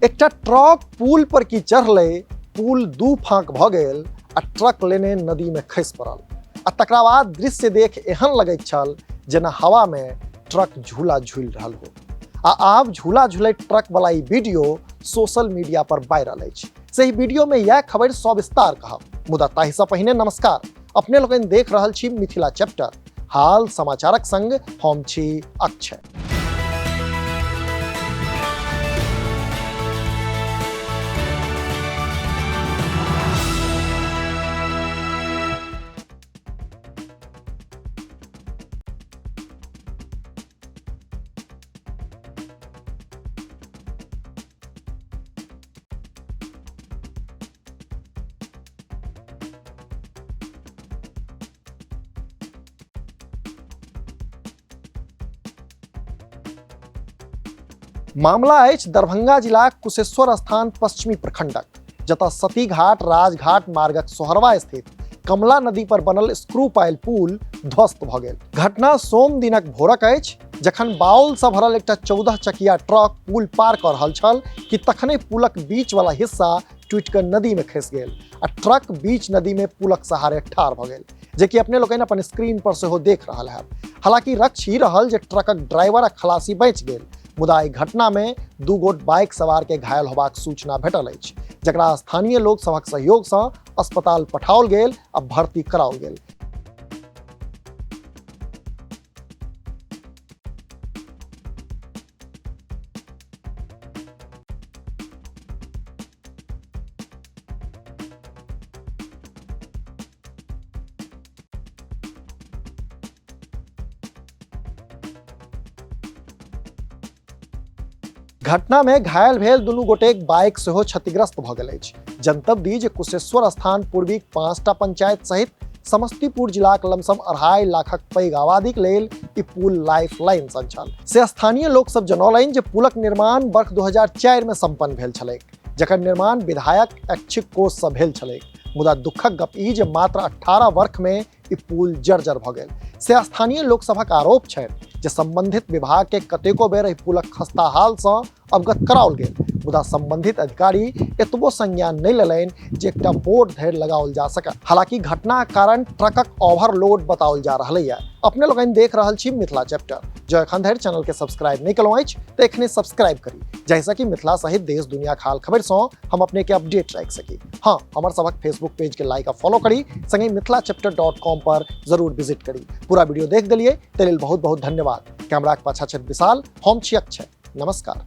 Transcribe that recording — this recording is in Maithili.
एकटा ट्रक पुल पर की चढ़लै, पुल दू फाँक भऽ गेल आ ट्रक लेने नदी में खसि पड़ल आ तकरा बाद दृश्य देख एहन लगैत छल जेना हवा में ट्रक झूला झूलि रहल हो। आ आब झूला झूलैत ट्रक वाला ई वीडियो सोशल मीडिया पर वायरल अछि। से ही वीडियो में यह खबर सविस्तार कहब, मुदा ताहिसँ पहिने नमस्कार। अपने लोकनि देख रहल छी मिथिला चैप्टर, हाल समाचारक संग हम छी अक्षय। मामला अछि दरभंगा जिलाक कुशेश्वर स्थान पश्चिमी प्रखंडक, जतऽ सतीघाट राजघाट मार्गक सोहरवा स्थित कमला नदी पर बनल स्क्रू पाइल पुल ध्वस्त भऽ गेल। घटना सोम दिनक भोरक अछि, जखन बाउल सँ भरल एकटा 14 चकिया ट्रक पुल पार कऽ रहल छल कि तखने पुलक बीच वाला हिस्सा टूटि कऽ नदी में खसि गेल आ ट्रक बीच नदी में पुलक सहारे ठाढ़ भऽ गेल, जे कि अपने लोकनि अपन स्क्रीन पर सेहो देख रहल हैब। हालांकि रक्ष ई रहल जे ट्रकक ड्राइवर आ खलासी बचि गेल, मुदा एहि घटना में दू गोट बाइक सवार के घायल होबाक सूचना भेटल अछि, जकरा स्थानीय लोक सभक सहयोग सँ अस्पताल पठाओल गेल आ भर्ती कराओल गेल। घटना में घायल भेल दुनू गोटेक बाइक सेहो क्षतिग्रस्त भऽ गेल अछि। जनतब दी जे कुशेश्वर स्थान पूर्वी 5टा पंचायत सहित समस्तीपुर जिलाक लमसम 2.5 लाखक पैघ आबादीक लेल ई पुल लाइफ लाइन सन छल। से स्थानीय लोक सब जनौलनि जे पुलक निर्माण वर्ष 2004 में संपन्न भेल छलैक, जकर निर्माण विधायक ऐच्छिक कोष सँ भेल छलैक। मुदा दुखक गप ई जे मात्र 18 वर्ष में ई पुल जर्जर भऽ गेल। से स्थानीय लोक सभक आरोप छनि जे संबंधित विभाग के कतेको बेर एहि पुलक खस्ता हाल सँ अवगत कराओल गेल, मुदा संबंधित अधिकारी एतबो संज्ञान नहि लेलनि जे एकटा बोर्ड धरि लगाओल जा सकत। हालांकि घटनाक कारण ट्रकक ओवरलोड बताओल जा रहल है। अपने लोकनि देख रहल छी मिथिला चैप्टर। जँ एखन धरि चैनल के सब्सक्राइब नहि केलहुँ अछि तऽ एखने सब्सक्राइब करी, जाहिसँ कि मिथिला सहित देश दुनिया हाल खबर सँ हम अपने के अपडेट राखि सकी। हाँ, हमर सबक फेसबुक पेज के लाइक आ फॉलो करी, संगे मिथिलाचैप्टर.com पर जरूर विजिट करी। पूरा वीडियो देख दिलिए ते लेल बहुत बहुत धन्यवाद। कैमराक पाछा छथि विशाल, हम छी अक्षय। नमस्कार।